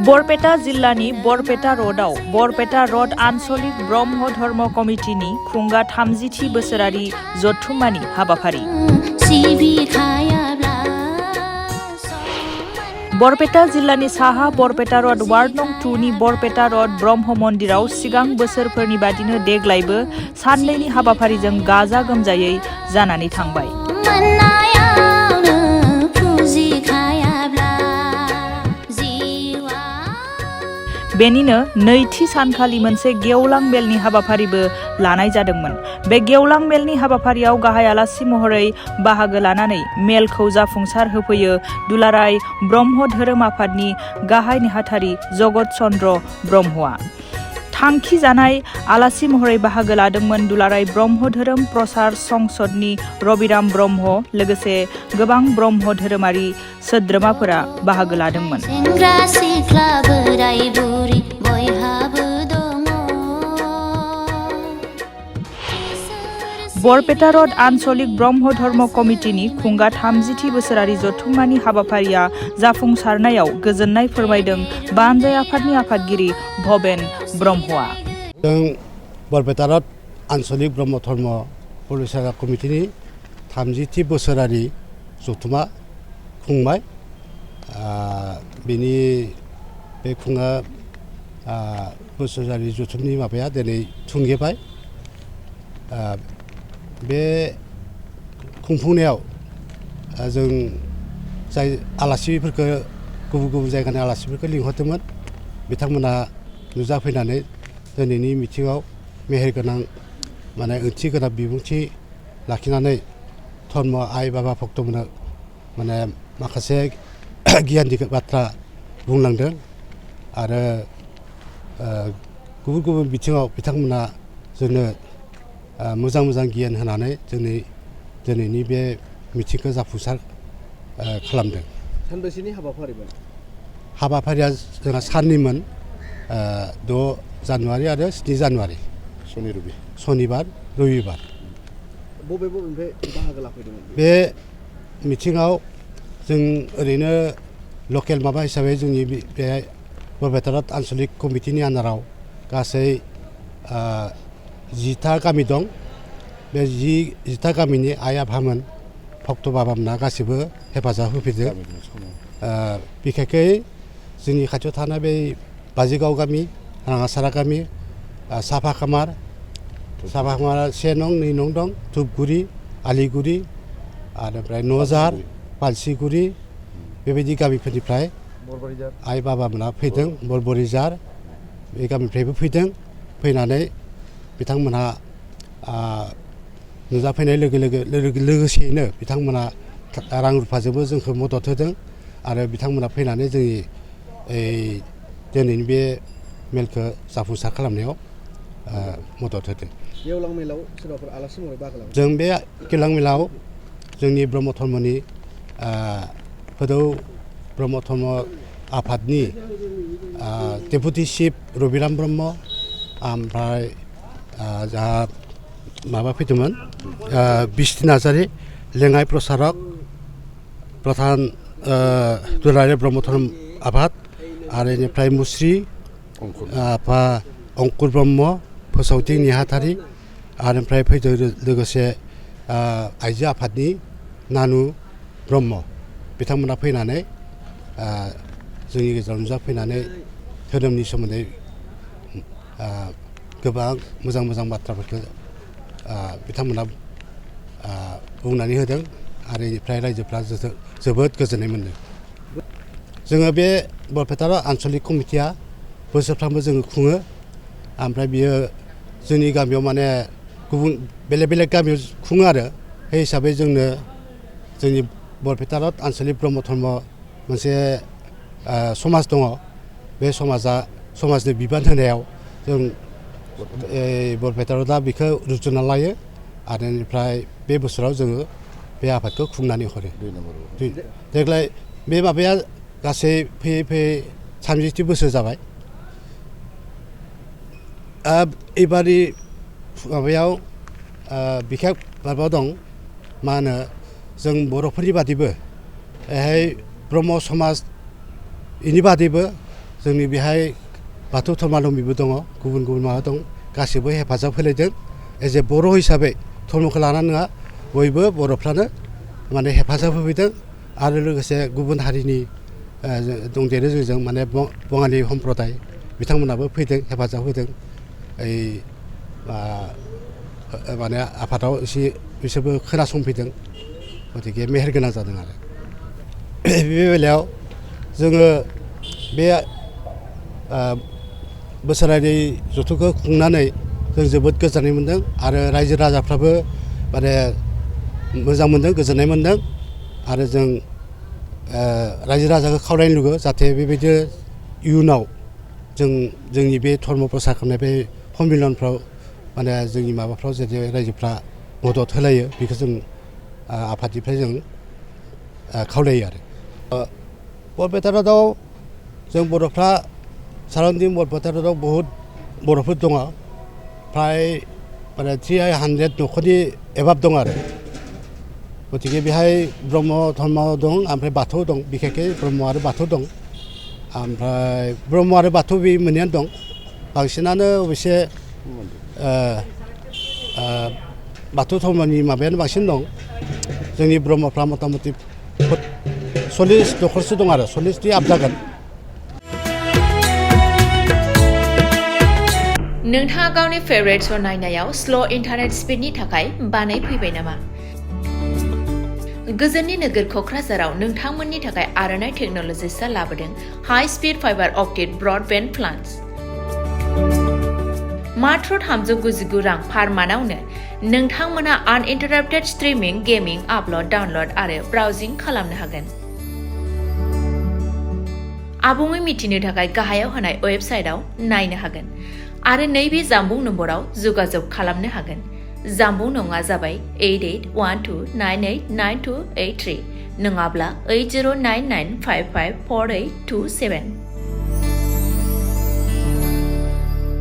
बरपेटा जिल्लानि बरपेटा रोडआव बरपेटा रोड आन्चलिक ब्रह्म धर्म कमिटिनि खुंगा 30थि बोसोरारि जथुम्मानि हाबाफारि। बरपेटा जिल्लानि साहा बरपेटा रोड वार्ड नं 2 नि बरपेटा रोड ब्रह्म मन्दिराव सिगां बोसोरफोरनि बादिनो देग्लायबो साननैनि हाबाफारिजों गाजा गोमजायै जानानै थांबाय। बेनिनो नैथि सानखालि मोनसे गेवलां मेलनि हाबाफारिबो लानाय जादोंमोन। बे गेवलां मेलनि हाबाफारियाव गाहाय आलासि महरै बाहागो लानानै मेलखौ जाफुंसार होफैयो दुलाराय ब्रह्म धोरोम आफादनि गाहाय नेहाथारि जगत चन्द्र ब्रह्मआ। थांखि जानाय आलासि महरै बाहागो लादोंमोन दुलाराय ब्रह्म धोरोम प्रसार संसदनि रबिराम ब्रह्म लोगोसे गोबां ब्रह्म धोरोमारि सोद्रोमाफोरा बाहागो लादोंमोन। बरपेटा रोड आन्चलिक ब्रह्म धर्म कमिटिनि खुंगा 30थि बोसोरारि जथुम्मानि हाबाफारिया जाफुंसारनायाव गोजोननाय फोरमायदों बानजाय आफादनि आफादगिरि भबेन ब्रह्मआ। जों बरपेटा रोड आन्चलिक ब्रह्म धर्म परिचालना कमिटिनि 30थि बोसोरारि जथुम्मा खुंबाय। बिनि बे खुंगा बोसोरारि जथुमनि माबाया दिनै थुंगेबाय। बे खुंफुंनायाव जों जाय आलासिफोरखौ गुबुन गुबुन जायगानि आलासिफोरखौ लिंहरदोंमोन बिथांमोना नुजाफैनानै दिनैनि मिथिङाव मेहेरगोनां माने ओंथि गोनां बिबुंथि लाखिनानै धर्म आइ बाबा भक्तमोननो माने माखासे गियाननि बाथ्रा बुंलांदों आरो गुबुन गुबुन बिथिङाव बिथांमोना जोंनो मोजां मोजां गियान होनानै दिनैनि बे मिथिंखौ जाफुंसार खालामदों। सानबेसेनि हाबाफारिमोन? हाबाफारिया जोंहा साननैमोन, 6 जानुवारि आरो 7 जानुवारि। शनिबार रबिबार। बबे बबेनिफ्राय बाहागो लाफैदोंमोन? बे मिथिङाव जों ओरैनो लकेल माबा हिसाबै जोंनि बे बरपेटा रोड आन्चलिक कमिटिनि आन्दाराव गासै 10था गामि दं। बे 10था गामिनि आइ आफामोन भक्त बाबामोना गासिबो हेफाजाब होफैदों। बिखेखै जोंनि खाथियाव थानाय बे बाजिगाव गामि, राङासारा गामि, साफा खामार 1 नं 2 नं दं, धुपगुरि, आलिगुरि आरो ओमफ्राय नजार, पालसिगुरि बेबायदि गामिफोरनिफ्राय आइ बाबामोना फैदों। बरबरिजार बे गामिनिफ्रायबो फैदों। फैनानै बिथांमोनहा नुजाफैनाय लोगोसेयैनो बिथांमोना रां रुफाजोंबो जोंखौ मदद होदों आरो बिथांमोना फैनानै जोंनि दिनैनि बे मेलखौ जाफुंसार खालामनायाव मदद होदों। गेवलां मेलाव सोरबाफोर आलासि महरै बाहागो लादों? जों बे गेवलां मेलाव जोंनि ब्रह्म धर्मनि बोदो ब्रह्म धर्म आफादनि डेपुटि चिफ रबिराम ब्रह्म, ओमफ्राय जाहा माबा फैदोंमोन बिस्ति नार्जारि, लेङाइ प्रसारक, प्रधान दुलाराय ब्रह्म धर्म आफाद आरो बेनिफ्राय मुस्रि आफा अंकुर ब्रह्म, फोसावदिं नेहाथारि आरो ओमफ्राय फैदों लोगोसे आइजो आफादनि नानु ब्रह्म। बिथांमोना फैनानै जोंनि गेजेराव नुजाफैनानै धोरोमनि सोमोन्दै गोबां मोजां मोजां बाथ्राफोरखौ बिथांमोना बुंनानै होदों आरो बेनिफ्राय रायजोफ्रा जोबोद गोजोननाय मोन्दों। जोङो बे बरपेटा आन्चलिक कमिटिया बोसोरफ्रामबो जोङो खुङो। ओमफ्राय बियो जोंनि गामियाव माने गुबुन बेलेग बेलेग गामियाव खुङो आरो बे हिसाबै जोंनो जोंनि बरपेटा रोड आन्चलिक ब्रह्म धर्म मोनसे समाज दङ। बे समाजनि बिबान होनायाव जों बरपेटा रोडआ बेखौ रुजुना लायो आरो बेनिफ्राय बे बोसोराव जोङो बे आफादखौ खुंनानै हरो। देग्लाय बे माबाया गासै फैयै फैयै 30 बोसोर जाबाय। एबारनि माबायाव बिखेक माबा दं, मा होनो जों बर'फोरनि बादैबो ब्रह्म समाज इनि बादैबो जोंनि बेहाय बाथौ धर्मावलम्बीबो दङ गुबुन गुबुन माबा दं गासिबो हेफाजाब होलायदों एज ए बर' हिसाबै धर्मखौ लानानै नङा बयबो बर'फ्रानो माने हेफाजाब होफैदों आरो लोगोसे गुबुन हारिनि दंदेरो जोंजों माने बङालि सम्प्रदाय बिथांमोनाबो फैदों हेफाजाब होदों ओइ माने आफादाव एसे बिसोरबो खोनासंफैदों गतिके मेहेरगोनां जादों आरो बे बेलायाव जोङो बे बोसोरारि जथुमखौ खुंनानै जों जोबोद गोजोननाय मोन्दों आरो रायजो राजाफ्राबो माने मोजां मोन्दों गोजोननाय मोन्दों आरो जों रायजो राजाखौ खावलायनो लुगैयो जाहाथे बेबायदि इयुनाव जोंनि बे धर्म प्रसार खालामनाय बे सम्मिलनफ्राव माने जोंनि माबाफ्राव जेरै रायजोफ्रा मदद होलायो बेखौ जों आफादनिफ्राय जों खावलायो आरो बरपेटाराव जों बर'फ्रा साराउन्डिं बरपेटाराव बहुद बर'फोर दङ फ्राय माने 300 न'खरनि एबाब दं आरो गतिके बेहाय ब्रह्म धर्म दं ओमफ्राय बाथौ दं बिखेखै ब्रह्म आरो बाथौ दं ओमफ्राय ब्रह्म आरो बाथौ बे मोननैयानो दं बांसिनानो अबयसे बाथौ धर्मनि माबायानो बांसिन दं जोंनि ब्रह्मफ्रा मथा मथि 40 न'खरसो दं आरो 40नि आप जागोन नोंथाङा गावनि फेभरेट श' नायनायाव स्ल' इन्टारनेट स्पिडनि थाखाय बानायफैबाय नामा? गोजोननि नोगोर क'क्राझाराव नोंथांमोननि थाखाय आर'नाइ टेक्न'लजिसआ लाबोदों high speed fibre optic broadband plans. मात्र 399 रां पार मान्थआवनो नोंथांमोना आनइन्टाराप्टेड स्ट्रीमिंग गेमिं आपल'ड डाउनल'ड आरो ब्राउजिं खालामनो हागोन। आबुङै मिथिनो थाखाय गाहायाव होनाय वेबसाइटआव नायनो हागोन आरो नैबे जामबुं नम्बराव जगाजग खालामनो हागोन। जामबुं नङा जाबाय 8812989283 नङाब्ला 8099554827।